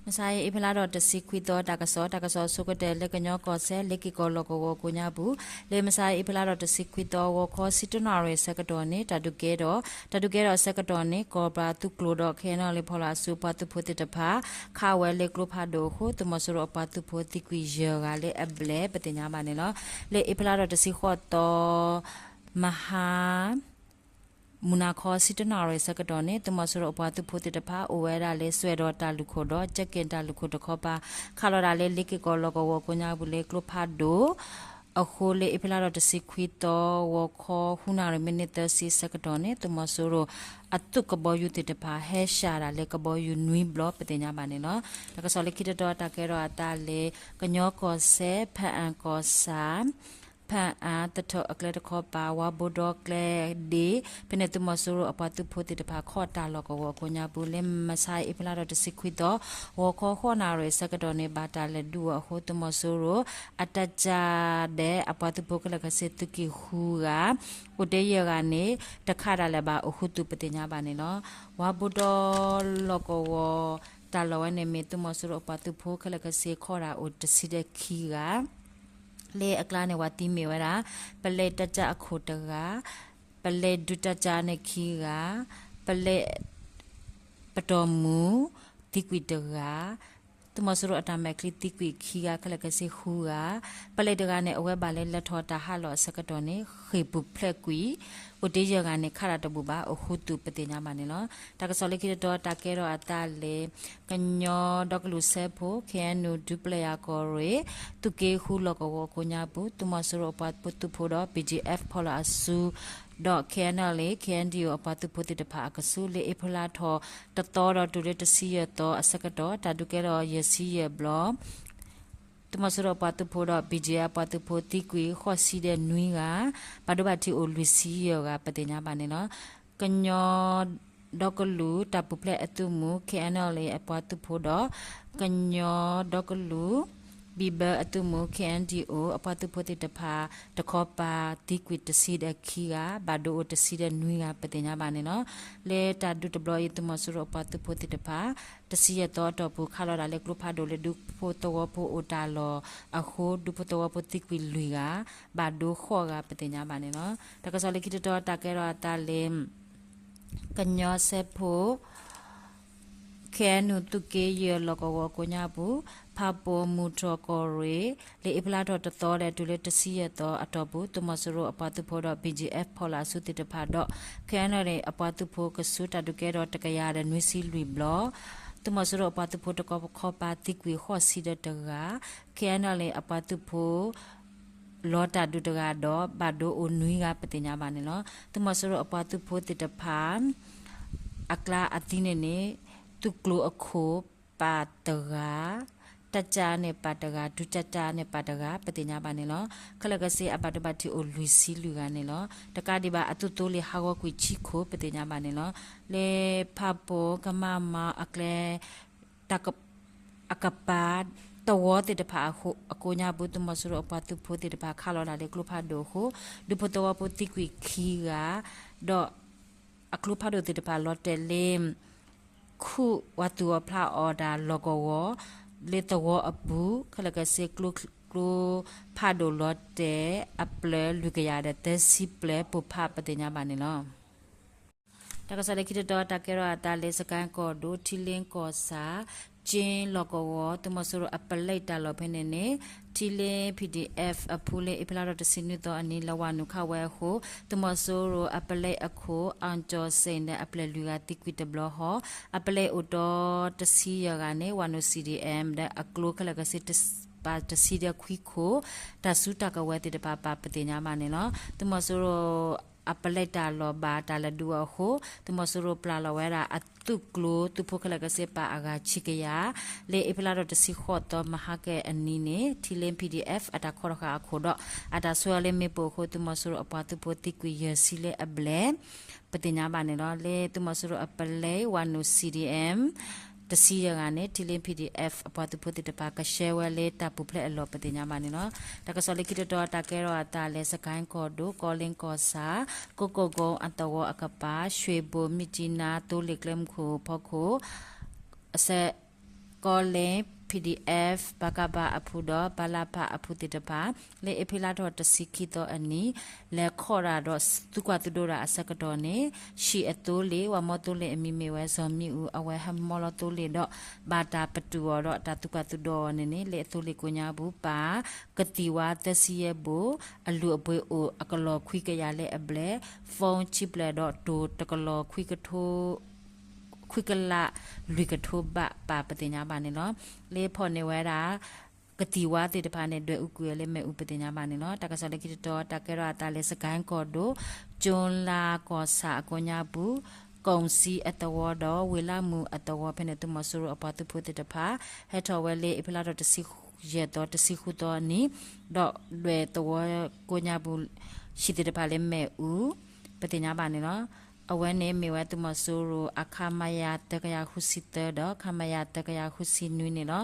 မဆါအံၤ အ့ဖြ့လါထီၣ်တဆံခွံသီ တၢ်ကစီၣ်, တၢ်ကစီၣ်ဆိကတၢၢ်လၢကညီကီၢ်စဲၣ် လ့ၤက့ၤကီၢ်လီၢ်ကဝီၤကိးညါပူၤ, လၢမဆါအံၤ အ့ဖြ့လါထီၣ်တဆံခွံသီ ဂီၤခီဆံတၢနၣ်ရံၣ်ဆၢကတီၢ်န့ၣ် တၢ်ဒုးကဲထီၣ်, တၢ်ဒုးကဲထီၣ်အဆၢကတီၢ်န့ၣ် ကီၢ်ပှၤသုးကျိၤဒီး ခဲအံၤန့ၣ်လၢဖီလာ်အစုပှၤသုးဖိသ့ၣ်တဖၣ် ခးဝဲလၢကျိဖးဒိၣ်အဃိ သုးမီၤစိရိၤအပှၤသုးဖိသံကွံာ်ယဲၢ်ဂၤလၢအဘျဲၣ် ပသ့ၣ်ညါဘၣ်န့ၣ်လီၤ. လၢအ့ဖြ့လါထီၣ်တဆံဃိးသီ မဟါ မုၢ်နၤခီဆံတၢနၣ်ရံၣ်ဆၢကတီၢ်န့ၣ် သုးမီၤစိရိၤအပှၤသုးဖိသ့ၣ်တဖၣ် အိၣ်ဝဲဒၣ်လၢစွဲဒီးတၢ်လုၢ်ခိၣ်ဒီး ကၠဲးက့ၣ်တၢ်လုၢ်ခိၣ်တခီပၤ ခးလီၤဒၣ်လၢလ့ၤက့ၤကီၢ်လီၢ်ကဝီၤကိးညါပူၤလၢကျိဖးဒိၣ်အဃိ လၢအ့ဖြ့လါထီၣ်တဆံခွံသီ ဂီၤခီ ဃုနၣ်ရံၣ်မံးနံးသၢဆံဆၢကတီၢ်န့ၣ် သုးမီၤစိရိၤအသုးကဘီယူၤသ့ၣ်တဖၣ် ဟဲစှၤဒၣ်လၢကဘီယူၤနွံဘျီ ပသ့ၣ်ညါဘၣ်န့ၣ်လီၤ. တၢ်ကစီၣ်လၢခံတတီၤ တၢ်ကဲထီၣ်အသးလၢ ကညီကီၢ်စဲၣ် ဖၣ်အၣ်ကီၢ်ဆၣ် ဖၣ်အၣ်သထၢၣ်အကျဲတခီပၤ ဝါဘိဒီကျဲဒ့ ဖဲန့ၣ်သုးမီၤစိရိၤအပှၤသုးဖိသ့ၣ်တဖၣ် ခီၣ်တၢ်လီၢ်ကဝီၤအကိးညါပူၤ လၢမဆါအ့ဖြ့လါထီၣ်တဆံခွံသီ ဂီၤခီဃိးနၣ်ရံၣ်ဆၢကတီၢ်န့ၣ် ဘၣ်တၢ်လဲၤဒုးအီၤအဃိ သုးမီၤစိရိၤအတၢ်ကၢ်ဒဲးအပှၤသုးဖိခဲလၢာ်ခဲဆ့သုးက့ဃုဂၤ အိၣ်တ့ၢ်ယဲၢ်ဂၤန့ၣ် တခးဒၣ်လဲာ်ဘၣ်အိၣ်ဃုာ်သုး ပသ့ၣ်ညါဘၣ်န့ၣ်လီၤ. ဝါဘိဒီလီၢ်ကဝီၤ တၢ်လီၢ်ဝဲန့ၣ်မ့ၢ်သုးမီၤစိရိၤအပှၤသုးဖိခဲလၢာ်ခဲဆ့ခီၣ်တၢ်အိၣ်တဆံဒီးခံဂၤ လၢအကျါန့ၣ် ပှၤသံမ့ၢ်ဝဲဒၣ် ပလဲတၢ်ကၢ်အခိၣ်တဂၤ, ပလဲဒုးတၢ်ကၢ်န့ၣ်ခံဂၤ, ပလဲ ပတီၢ်မူ သံကွံာ်တဂၤ, သုးမီၤစိရိၤအတၢ်မဲာ်ချံသံကွံာ်ခံဂၤ ခဲလၢာ်ခဲဆ့ဃုဂၤ, ပလဲတဂၤန့ၣ် အဝဲဘၣ်လၢလဲၤထီၣ်တၢ်ဟးလီၢ်အဆၢကတီၢ်န့ၣ် ဃ့ၢ်ပူၤဖျဲးကွံာ်, အိၣ်တ့ၢ်ယဲၢ်ဂၤန့ၣ် ခးတၢ်တဘူၣ်ဘၣ် အိၣ်ဃုာ်သုး ပသ့ၣ်ညါဘၣ်န့ၣ်လီၤ. တၢ်ကစီၣ်လၢခံတတီၤ တၢ်ကဲထီၣ်အသးလၢ ကညီဒီကလုာ်စၢဖှိၣ် ခ့ၣ်အဲၣ်ယူၣ် ဒူပျဲၢ်ယၤကီၢ်ရ့ၣ် သုးက့ဃုလီၢ်ကဝီၤကိးညါပူၤ သုးမီၤစိရိၤအပှၤသုးဖိဒီး BGF ဖီလာ်အစု ဒီး KNLA KNDO အပှၤသုးဖိသ့ၣ်တဖၣ်အကဆူး လၢအ့ဖြ့လါထီၣ်တသီဒီးတုၤလၢတဆံယဲၢ်သီအဆၢကတီၢ် တၢ်ဒုးကဲထီၣ်ယဲၢ်ဆံယဲၢ်ဘျီ သုးမီၤစိရိၤအပှၤသုးဖိဒီး BGF အပှၤသုးဖိသံကွံာ်ဃိးဆံဒီးနွံဂၤ, ဘၣ်ဒိဘၣ်ထံးအိၣ်လွံၢ်ဆံယဲၢ်ဂၤ ပသ့ၣ်ညါဘၣ်န့ၣ်လီၤ. ကညီဒီကလုာ်တၢ်ပူၤဖျဲးအသုးမုၢ် KNLA အပှၤသုးဖိဒီး ကညီဒီကလုာ် ဘံၣ်ဘၢအသုးမုၢ် KNDO အပှၤသုးဖိသ့ၣ်တဖၣ် တခီပၤသံကွံာ်တဆံဒီးခံဂၤ, ဘၣ်ဒိအိၣ်တဆံဒီးနွံဂၤ ပသ့ၣ်ညါဘၣ်န့ၣ်လီၤ. လၢတၢ်ဒုးတဘျီအံၤ သုးမီၤစိရိၤအပှၤသုးဖိသ့ၣ်တဖၣ် တဆံယဲၢ်သီအတီၢ်ပူၤ ခးလီၤဒၣ်လၢကျိဖးဒိၣ်လၢဒူဖိသဝီဖိအိၣ်တၢ်လီၢ်အဃိ ဒူဖိသဝီဖိသံကွံာ်လွံၢ်ဂၤ, ဘၣ်ဒိဃိးဂၤ ပသ့ၣ်ညါဘၣ်န့ၣ်လီၤ. တၢ်ကစီၣ်လၢခံတတီၤ တၢ်ကဲထီၣ်အသးလၢ ကညီစဲးဖိ ခဲအံၤနုာ်သုးက့ယဲၢ်လီၢ်ကဝီၤကိးညါပူၤ ဖၣ်ပိၢ်မုၢ်တြီၢ်ကီၢ်ရ့ၣ် လၢအ့ဖြ့လါထီၣ်တသီဒီးတုၤလၢတဆံယဲၢ်သီအတီၢ်ပူၤ သုးမီၤစိရိၤအပှၤသုးဖိဒီး BGF ဖီလာ်အစုသ့ၣ်တဖၣ်ဒီး ခဲအံၤနုာ်အပှၤသုးဖိကဆူး တၢ်ဒုးကဲထီၣ်တကယၤဒီးနွံဆံလွံၢ်ဘျီ သုးမီၤစိရိၤအပှၤသုးဖိတခီခီပၤသံကွံာ်ဃိးဆံဒီးတဂၤ, ခဲအံၤနုာ်အပှၤသုးဖိ လီၤတၢ်ဒုးတဂၤဒီး ဘၣ်ဒိအိၣ်နွံဂၤ ပသ့ၣ်ညါဘၣ်န့ၣ်လီၤ. သုးမီၤစိရိၤအပှၤသုးဖိသ့ၣ်တဖၣ် အကျါအသံန့ၣ်န့ၣ် သုးကျိၤအခိၣ်ပာ်တဂၤ, တၢ်ကၢ်န့ၣ်ပာ်တဂၤ, ဒုးတၢ်ကၢ်န့ၣ်ပာ်တဂၤ ပသ့ၣ်ညါဘၣ်န့ၣ်လီၤ. ခဲလၢာ်ခဲဆ့အဘၣ်ဒိဘၣ်ထံးအိၣ်လွံၢ်ဆံလွံၢ်ဂၤန့ၣ်လီၤ. တကးဒံးဘၣ်အသုးသိလ့ၣ်ဟးဂီၤကွံာ်ဆံခိၣ် ပသ့ၣ်ညါဘၣ်န့ၣ်လီၤ. လၢဖၣ်ပိၢ်ကမၣ်မၤအကျဲ တၢ်က အကပၤ သဝီသ့ၣ်တဖၣ်အကိးညါပူၤ သုးမီၤစိရိၤအပှၤသုးဖိသ့ၣ်တဖၣ် ခးလီၤဒၣ်လၢကျိဖးဒိၣ်အဃိ ဒူဖိသဝီဖိသံကွံာ်ခံဂၤ ဒီး အကျိဖးဒိၣ်သ့ၣ်တဖၣ်လီၤတဲာ်လၢ ခူၣ်ဝဲသူၣ်အီၤဖျးအီၤတၢ်လီၢ်ကဝီၤ လၢသဝီအပူၤ ခဲလၢာ်ခဲဆ့ ကျိဖးဒိၣ်လီၤတဲာ်အပျဲၢ်လွံၢ်ကယၤဒီးသၢဆံပျဲၢ်ပိၢ်ဖး ပသ့ၣ်ညါဘၣ်န့ၣ်လီၤ. တၢ်ကစီၣ်လၢခံတတီၤ တၢ်ကဲထီၣ်အသးလၢ စကဲၣ်ကီၢ်ဒိၣ် ထံလ့ကီၢ်ဆၣ် ကၠ့လီၢ်ကဝီၤ သုးမီၤစိရိၤအပလဲတၢ်လီၢ်ဖဲန့ၣ်န့ၣ် ထံလ့ PDF အဖုလၢအ့ဖြ့လါထီၣ်တဆံနွံသီအနံၤ လဲၤဝၤနုာ်ခးဝဲအဃိ သုးမီၤစိရိၤအပလဲအခိၣ် အၣ်ကၠီၤစ့ၣ် ဒီးအပျဲၢ်လွံၢ်ဂၤသံကွံာ်တဘျီဃီ အပလဲအိၣ်တီတဆံယဲၢ်ဂၤန့ၣ် ဝၤနုာ် CDM ဒီးအကျိခဲလၢာ်ခဲဆ့ ပာ်တဆံဒီးခွံခိၣ် တၢ်စုတၢ်ကဝဲၤသ့ၣ်တဖၣ်ပာ် ပသ့ၣ်ညါဘၣ်န့ၣ်လီၤ. သုးမီၤစိရိၤအပလဲတၢ်လီၢ်ဘၣ်တၢ်လဲၤဒုးအီၤအဃိ သုးမီၤစိရိၤပျၢ်လီၤဝဲဒၣ်အသုးကျိၤ သုးဖိခဲလၢာ်ခဲဆ့ပာ်အဂၤဆံကယၤ လၢအ့ဖြ့လါထီၣ်တဆံဃိးသီ မဟါကဲအနံၤန့ၣ် ထံလ့ PDF အတၢ်ခီၣ်တဃာ်အခိၣ်ဒီး အတၢ်ဆှၢအီၤလၢမ့ၣ်ပိၢ်အဃိ သုးမီၤစိရိၤအပှၤသုးဖိသံကွံာ်ယဲၢ်ဆံလၢအဘျဲၣ် ပသ့ၣ်ညါဘၣ်န့ၣ်လီၤ. လၢသုးမီၤစိရိၤအပလဲ ဝၤနုာ် CDM တဆံယဲၢ်ဂၤန့ၣ် ထံလ့ PDF အပှၤသုးဖိသ့ၣ်တဖၣ် ကဆှၢဝဲလၢတၢ်ပူၤဖျဲးအလီၢ် ပသ့ၣ်ညါဘၣ်န့ၣ်လီၤ. တၢ်ကစီၣ်လၢခံတတီၤ တၢ်ကဲထီၣ်အသးလၢ စကဲၣ်ကီၢ်ဒိၣ် ကီလ့ကီၢ်ဆၣ် ကိးကိးကိးအသဝီအကပၤ ရွှေဘို မြစ်ကြီးနား သိလ့ၣ်ကျဲမုၢ်ခိၣ်ဖီခိၣ် အစဲး ကီလ့ P D F ပကဖ အဖုဒီး ပလဖ အဖုသ့ၣ်တဖၣ် လၢအ့ဖြ့လါထီၣ်တဆံခံသီအနံၤ လဲၤခိးတၢ်ဒီးသုကွၢ်သုဒိးတၢ်အဆၢကတီၢ်န့ၣ် ဟံၣ်အသိလ့ၣ် ဝၤမီသိလ့ၣ်အမံၤမ့ၢ်ဝဲ စီၤမံအူ အဝဲဟဲမီလီၤသိလ့ၣ်ဒီး ဘၣ်တၢ်ပတုာ်အီၤဒီးတၢ်သုကွၢ်သုဒိးအီၤန့ၣ်န့ၣ် လၢအသိလ့ၣ်ကိးညါပူၤ ပၢ်ကသံၣ်ဝါ သၢဆံယဲၢ်ဘိၣ် အလုၢ်အပှ့ၤအိၣ်အကလီၢ်ခွံကယၤလၢအဘျဲၣ် phone ဆံဘျဲၣ်ဒီးတိၤတကလီၢ်ခွံကထိ ခွံကလးလွံၢ်ကထိဘးပၢ်ပသ့ၣ်ညါဘၣ်န့ၣ်လီၤ. လၢဖီၣ်န့ၢ်ဝဲဒၣ် ကသံၣ်ဝါသ့ၣ်တဖၣ်န့ၣ် ဒွဲၣ်အူကွံာ်ဝဲလၢမ့ၣ်အူပသ့ၣ်ညါဘၣ်န့ၣ်လီၤ. တၢ်ကစီၣ်လၢခံတတီၤ တၢ်ကဲထီၣ်အသးလၢစကဲၣ်ကီၢ်ဒိၣ် ကၠိလါကီၢ်ဆၣ်အကိးညါပူၤ ကိၣ်စံအသဝီဒီး ဝ့ၢ်လါမုၢ်အသဝီဖဲန့ၣ် သုးမီၤစိရိၤအပှၤသုးဖိသ့ၣ်တဖၣ် ဟဲထီၣ်ဝဲလၢအ့ဖြ့လါထီၣ်တဆံယဲၢ်သီ တဆံဃုသီအနံၤ ဒီးဒွဲၣ်သဝီကိးညါပူၤ ဟံၣ်သ့ၣ်တဖၣ်လၢမ့ၣ်အူ ပသ့ၣ်ညါဘၣ်န့ၣ်လီၤ. အဝဲန့ၣ်မ့ၢ်ဝဲသုးမီၤစိရိၤအ ခမရ သၢကယၤဃုဆံသၢဒီး ခမရ သၢကယၤဃုဆံနွံန့ၣ်လီၤ.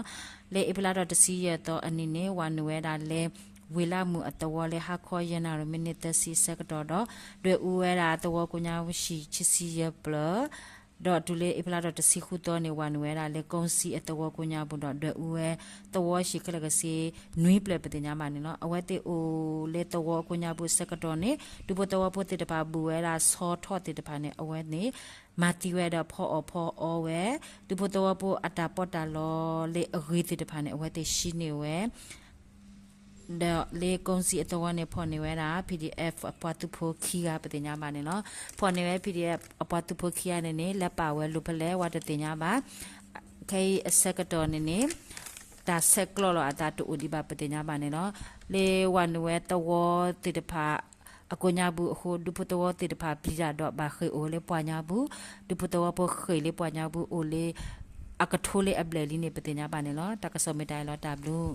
လၢအ့ဖြ့လါထီၣ်တဆံယဲၢ်သီအနံၤန့ၣ် ဝၤနုာ်ဝဲဒၣ်လၢ ဝ့ၢ်လါမုၢ်အသဝီလၢဟါခီယဲၢ်နၣ်ရံၣ်မံးနံးသၢဆံအဆၢကတီၢ်ဒီး ဒွဲၣ်အူဝဲဒၣ်သဝီကိးညါပူၤဟံၣ်ခံဆံယဲၢ်ဖျၢၣ် ဒီးတုၤလၢအ့ဖြ့လါထီၣ်တဆံဃုသီန့ၣ် ဝၤနုာ်ဝဲဒၣ်လၢကိၣ်စံအသဝီကိးညါပူၤဒီး ဒွဲၣ်အူဝဲသဝီဟံၣ်ခဲလၢာ်ကဆ့နွံဖျၢၣ်ပသ့ၣ်ညါဘၣ်န့ၣ်လီၤ. အဝဲသ့ၣ်အိၣ်လၢသဝီကိးညါပူၤအဆၢကတီၢ်န့ၣ် ဒူဖိသဝီဖိသ့ၣ်တဖၣ်ဘူးဝဲဒၣ်ဆီထီၣ်သ့ၣ်တဖၣ်န့ၣ် အဝဲန့ၣ် မၤသံဝဲဒီးဖီအီၣ်ဖီအီဝဲ ဒူဖိသဝီဖိအတၢ်ပီးတၢ်လီလၢအဂ့ၤသ့ၣ်တဖၣ်န့ၣ် အဝဲသ့ၣ်ဟံးန့ၢ်ဝဲ ဒီးလၢကိၣ်စံအသဝီန့ၣ် ဖီၣ်န့ၢ်ဝဲဒၣ် P D F အပှၤသုးဖိခံဂၤပသ့ၣ်ညါဘၣ်န့ၣ်လီၤ. ဖီၣ်န့ၢ်ဝဲ P D F အပှၤသုးဖိခံဂၤန့ၣ်န့ၣ် လဲၤပာ်ဝဲလိာ်ဖဲလဲၣ် ဝဲတသ့ၣ်ညါဘၣ်. ခဲအံၤအဆၢကတီၢ်န့ၣ်န့ၣ် တၢ်ဆဲးကျိးလီၤအသးတအိၣ်ဒံးဘၣ်ပသ့ၣ်ညါဘၣ်န့ၣ်လီၤ. လၢဝၤနုာ်ဝဲသဝီသ့ၣ်တဖၣ် အကိးညါပူၤအဃိ ဒူဖိသဝီသ့ၣ်တဖၣ်ပျံၤတၢ်ဒီးဘၣ်ဃ့ၢ်အိၣ်လၢပှၤညါပူၤ, ဒူဖိသဝီဖိဃ့ၢ်လၢပှၤညါပူၤအိၣ်လၢ အကထိလၢအဘျဲၣ်လံန့ၣ် ပသ့ၣ်ညါဘၣ်န့ၣ်လီၤ. တၢ်ကစီၣ်မ့ၢ်တၢ်အံၤလီၤ တၢ်ဘျုး